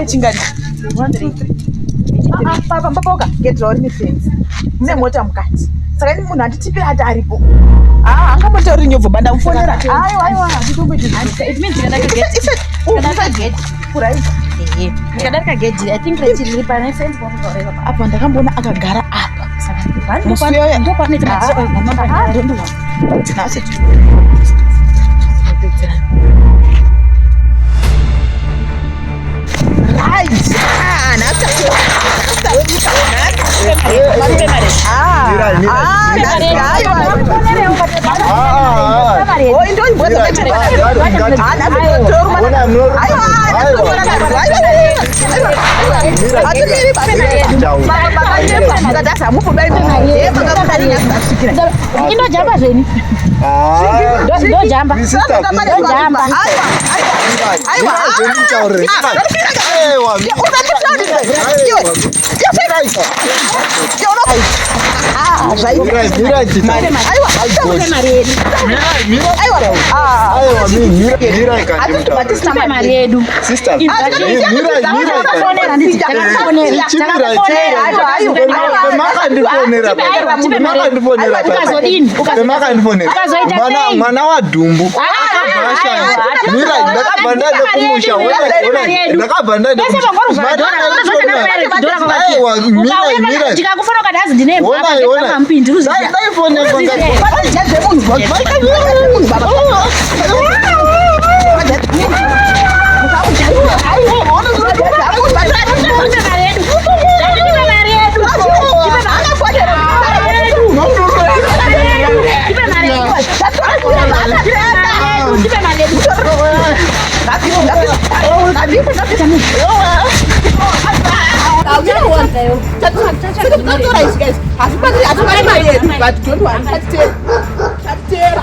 Chingani? Pamba gate ravo rine fenzi, mune mota mukati, saka ini munhu handitipi ati aripo. Ah, angambotauri nyobvo banda mufonera. Aiwa, aiwa, handitomboiti. It means ndikadarika gate, I think riri pane fence. Apa ndakamboona akagara apa. Ndopanoita. Nhasi. Right. Ah, nhasi. Mirai, mirai. Ah, nhasi, aiwa. Oh, indoimbodza. Ah, nhasi toruma. Ona, Aiwa, nhasi toruma. Aiwa, aiwa. Hatimiri basi. Mukati hamupo dai makakakanyasasvikira. Indojamba zveni, ndojamba. Ndojamba. Aiwa, aiwa. Aiwa. Mari yedu. Tipe mari yedu. Takakufonera, nditi takakufonera, takakufonera. Ukazodini? Ukazoita sei? Mwana wadhumbu akabva ashaya. Mirai, ndakabva ndaenda kumusha. Ndakabva ndaenda. Aiwa, mirai, mirai. Ndikakufona ukati hazi ndine. Ona, ona. Mupindi. Ndaifonera. Tatora izvi guys, hazvifaniri, hatimari mari yedu, but don't worry, tatitera, tatitera.